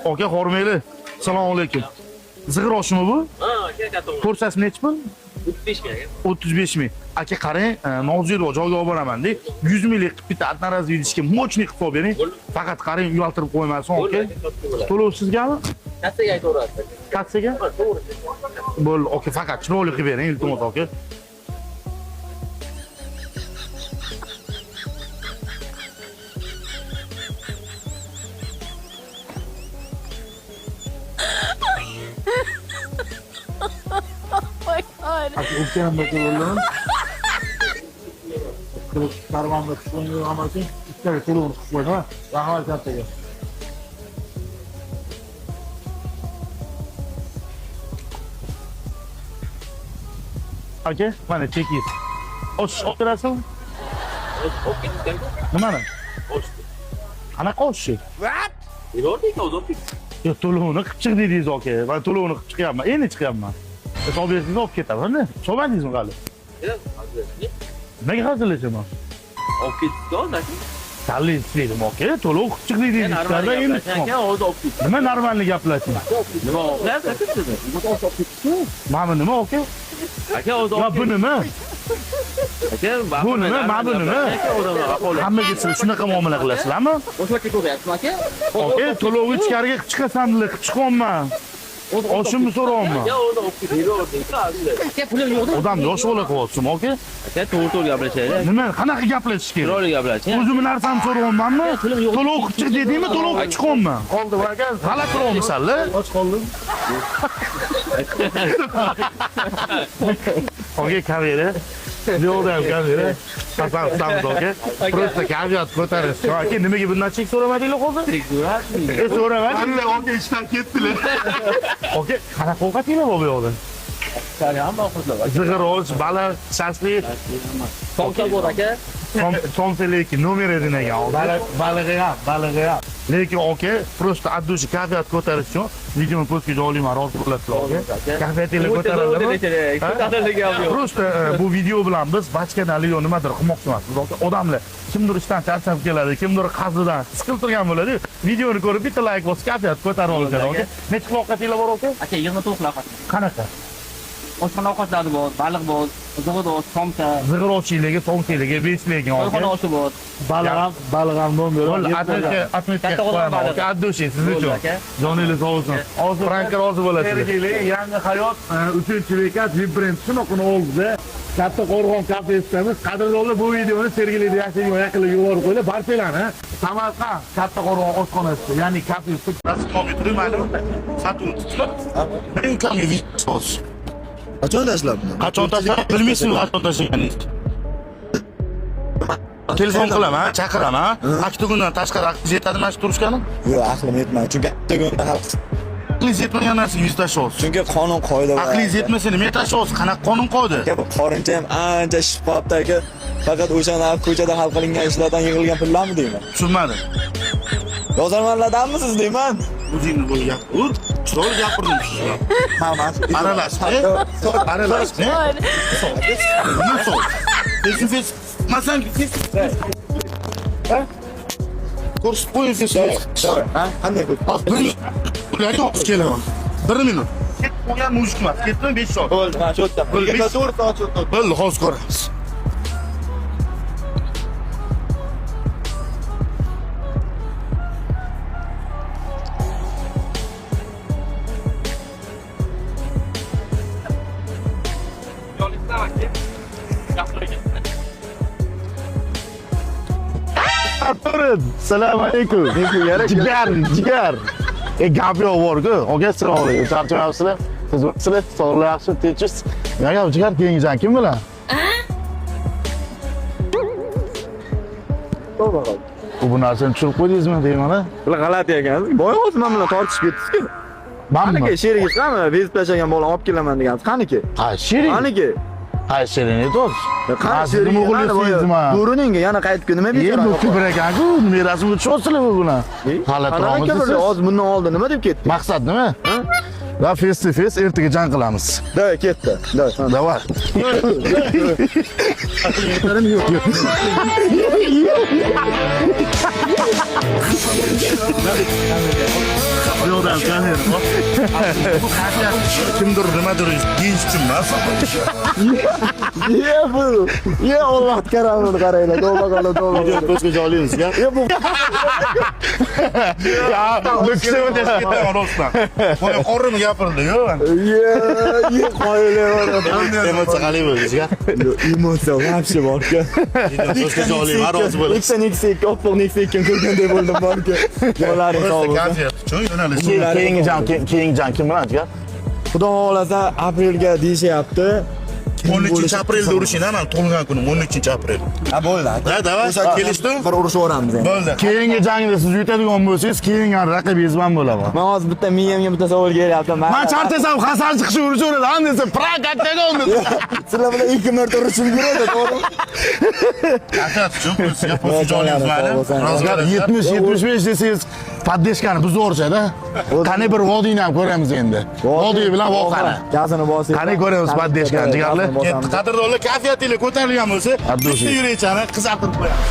Aka, hormanglar. Assalomu alaykum. Zig'ir oshimi bu? Ha, aka, katta. Porsiyasi nechi pul? 35 ming aka. 35 ming. Aka qarang, nozik joyga olib boraman-da. 100 minglik qilib bitta одноразовый idishga мощный qilib olib bering. Faqat qarang, uyaltirib qo'ymasin, Bo'ldi, aka. aka, katta bo'ladi. To'lov sizgami? Kattaga aytaverasiz. Kassaga? Ha, to'g'ri. Bo'ldi, aka, faqat chiroyli qilib bering, iltimos, aka. My God. Aka, o'pkanimda bo'ldim. Qilib karvonda tushgan hammasi ikkitaga to'lovini qilib qo'ydim, ha. Rahmat kattaga. Aka, mana chekingiz. Osh o'tirasizmi? Olib ketdik. Nimani? Oshdi. Qanaqa oshni? Yubordik, o'zi olib ketdik. Yo'q, to'lovini qilib chiq dedingiz aka. Men to'lovini qilib chiqyapman. Endi chiqyapman. Hisob bersangiz olib ketaman-da. Solmadingizmi hali? Yo'q, hazillashdik. Nimaga hazillashaman? Olib ketdik, hozir aka. Tanlaysiz dedim aka, to'lov qilib chiq dedingiz. Normal Endi gaplashing aka, hozir olib ketdik. Nima normalni gaplashing? Nima olib aka sizni? Mana bu nima aka? Aka, hozir Ya olib bu nima? Aka, Bu nima? Mana bu nima? Aka, odamlar aholi. Hammaga sizlar shunaqa muomala qilasizlarmi? Boshqa ko'ryapsizmi aka? Aka, to'lovni ichkariga qilib chiqasan dedilar, qilib chiqyapman. Oshimni so'rayapman. Aka, hozir olib ketdik. Yubordik, hazillashdik. Aka, pulim yo'qda. Odam yosh bola qilyapsizmi aka? Aka, to'g'ri to'g'ri gaplashaylik. Nima, qanaqa gaplashish kerak? Chiroyli gaplashing. O'zimni narsamni so'rayapmanmi? Pulim yo'q. To'lov qilib chiq dedingmi, to'lov qilib chiqyapman. Qoldi aka. G'alati qilyapmisanlar. Och qoldim. Aka, kamera. Bu yoqda ham kamera. Qasam qilamiz aka. Просто kayfiyat ko'tarish. Aka, nimaga bundan chek so'ramadinglar hozir? E, so'ramadik. Alla aka ishdan ketdilar. Aka, qanaqa ovqatinglar bor bu yoqda? Hamma ovqatlar bor. Zig'ir osh, baliq, shashlik, Somsa bor aka. Somsa lekin nomer один ekan. Baliq, balig'i ham, balig'i ham. Lekin aka, просто от души kayfiyat ko'tarish uchun videoni postga joylayman, rozi bo'lasizlar aka. Kayfiyatinglar ko'tariladimi? Просто bu video bilan biz bachkanali yo nimadir qilmoqchi emasmiz. Aka, odamlar kimdir ishdan charchab keladi, kimdir qazidan siqilib turgan bo'ladi. Videoni ko'rib bitta like bosib kayfiyat ko'tarib olishadi aka. Necha xil ovqatinglar bor aka? Aka, 24 xil ovqat. Qanaqa? Oshxona ovqatlari bor, baliq bor, zig'ir osh, somsa, Zig'ir oshiyligi, somsayligi, beshligi choyxona aka. oshi bor. Baliq ham, baliq ham don Bo'ldi, beraman. отметка, отметка Katta qo'yaman qo'yman aka, от души siz Bo'ldi, uchun. aka. Joningiz sog' bo'lsin. Hozir Frankka rozi bo'lasizlar. Sergeli yangi hayot 3-bekat VIP brend shunaqani oldida Katta Qo'rg'on kafesidamiz. Qadrdonlar, bu videoni Sergelida yashaydigan yaqinlarga yuborib qo'yinglar. Barchalarni Samarqand Katta Qo'rg'on oshxonasida, ya'ni kafesida rasm olib turing, maylimi? Satuv tutib. Men ukamga video hozir. Qachon tashlabdi? Qachon tashlab bilmaysizmi qachon tashlaganingizni? Telefon qilaman, chaqiraman. Oktagondan tashqari aqlingiz yetadi mana shu turishgani? Yo'q, aqlim yetmadi. Chunki oktagonda hal Aqlingiz yetmagan narsaga yuz tashlayapsiz. Chunki qonun qoida bor. Aqlingiz yetmasa nima tashlayapsiz? Qanaqa qonun qoida? Aka, bu qorincha ham ancha shishib qolibdi aka. Faqat o'shani ko'chada hal qilingan ishlardan yig'ilgan pullarmi deyman. Tushunmadim. Yozarmanlardanmisiz deyman. O'zingni bo'l gapir. Chiroyli gapirdim siz bilan. Ha, mana shu. Aralashma. Aralashma. God. Nima so'z? Face to face. Masalan, face to face. Ko'rsatib qo'ying face to face. Ha, qanday ko'p? Hozir bir minut. Ularga olib kelaman. Bir minut. Ketib qolgan mujik emas. Ketdimi 5 soat. Bo'ldi, mana shu yerda. Bo'ldi, 24 soat shu yerda. Bo'ldi, hozir ko'ramiz. Assalomu alaykum. Jigar, jigar. E gap yo'q bor-ku. Aka, assalomu alaykum. Charchamayapsizlar? Tuzukmisizlar? Sog'lik yaxshi, tinchsiz? Nima gap, jigar, keyingi jang kim bilan? Bu narsani tushirib qo'ydingizmi deyman a? Bular g'alati ekan. Boya o'zi men bilan tortishib ketdingiz-ku. Manmi? Qaniki sherigingiz qani? Bezib tashlagan bolani olib kelaman degansiz. Qaniki? Qaysi sherik? Qaniki? Qaysi sherik aytyapsiz? Qani Siz nima o'g'irlaysizmi? Bo'rininga yana qaytib nima E, bechora? bu kibr ekan-ku, nima rasmga tushyapsizlar bu bilan? G'alati Qanaqa hozir bundan oldin nima deb ketdi? Maqsad nima? Va face to face ertaga jang qilamiz. Da, ketdi. Da. Давай. Bu kayfiyat kimdir nimadir yeyish uchun emas. Ye bu. Ye, Alloh karamini qaranglar. Tavba qildim, tavba qildim. Ko'zga joylaymiz ya. Ye bu. Ya, nukusga o'tib ketaman rostdan. Buni qornim gapirdi, yo'q. Ye, ye, qoyilman. Emotsiya qalay bo'ldi sizga? Emotsiya вообще borku. Ko'zga joylayman, rozi bo'ling. Ikkita Nexia 2, oppoq Nexia 2 ko'rganday bo'ldim borku. Yo'llaring sog' Просто bo'lsin. kayfiyat uchun yo'nalish. Keyingi jang, keyingi jang kim bilan, jigar? Xudo xohlasa, aprelga deyishyapti. 13-aprelda urushing, man tug'ilgan kunim 13-aprel. Ha, bo'ldi. Ha, давай, kelishdim. Bir urushaveramiz endi. Bo'ldi. Keyingi jangda siz yutadigan bo'lsangiz, keyingi raqibingiz man bo'laman. Men hozir bitta miyamga bitta savol kelyapti. Man charchasam, Hasan chiqishi urishaveradi. Han desa, prak oktagon desa. Sizlar bilan ikki marta urishim kerak, to'g'rimi? Kayfiyat uchun sizga ko'zga joylaymiz mayli. Rozi Agar bo'lasizlar. 70 75 desangiz, поддержка ni biz o'rchada. Qani bir vodiyni ham ko'ramiz endi. Vodiy bilan voqani. Gazini bosing. Qani ko'ramiz поддержка ni, jigarlar. Ketdi. Qadrdonlar, kayfiyatinglar ko'tarilgan bo'lsa, Abdushiy. bitta yurakchani qizartirib qo'yamiz.